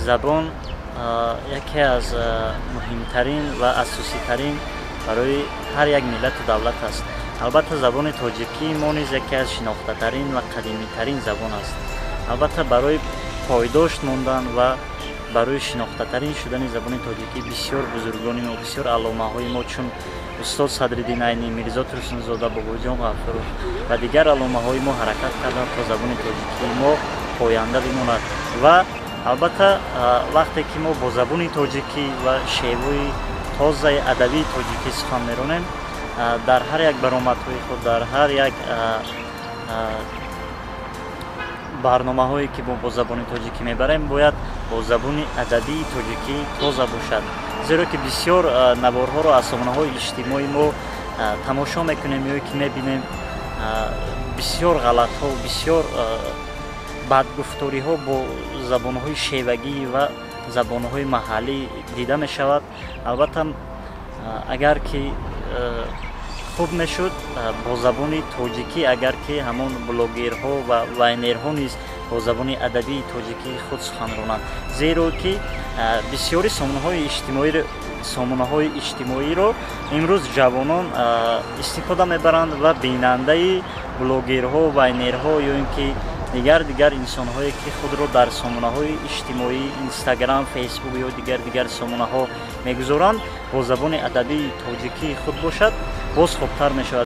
Забон яке аз муҳимтарин ва асоситарин барои ҳар як миллату давлат аст. Албатта, забони тоҷикии мо низ яке аз шинохтатарин ва қадимитарин забон аст. Албатта, барои пойдошт мондан ва барои шинохтатарин шудани забони тоҷикӣ бисёр бузургони мо, бисёр алломаҳои мо, чун устод Садриддин Айнӣ, Мирзо Турсунзода, Бобоҷон Ғафуров ва дигар алломаҳои мо ҳаракат карданд, то забони тоҷикии мо поянда бимонад. Ва албатта, вақте ки мо бо забони тоҷикӣ ва шеваи тозаи адабии тоҷикӣ сухан меронем, дар ҳар як баромадҳои худ, дар ҳар як барномаҳое ки мо бо забони тоҷикӣ мебарем, бояд бо забони адабии тоҷикӣ тоза бошад, зеро ки бисёр наворҳоро аз сомонаҳои иҷтимоӣ мо тамошо мекунем ё ки мебинем, бисёр ғалатҳо, бисёр бадгуфториҳо бо забонҳои шевагӣ ва забонҳои маҳаллӣ дида мешавад. Албатта, агар ки хуб мешуд бо забони тоҷикӣ, агар ки ҳамон блогерҳо ва вайнерҳо низ бо забони адабии тоҷикии худ сухан ронанд, зеро ки бисёри сомонаҳои иҷтимоиро имрӯз ҷавонон истифода мебаранд ва бинандаи блогерҳо, вайнерҳо ё ин ки дигар инсонҳое, ки худро дар сомонаҳои иҷтимоӣ, Инстаграм, Фейсбук ё дигар сомонаҳо мегузоранд, бо забони адабии тоҷикии худ бошад, боз хубтар мешавад.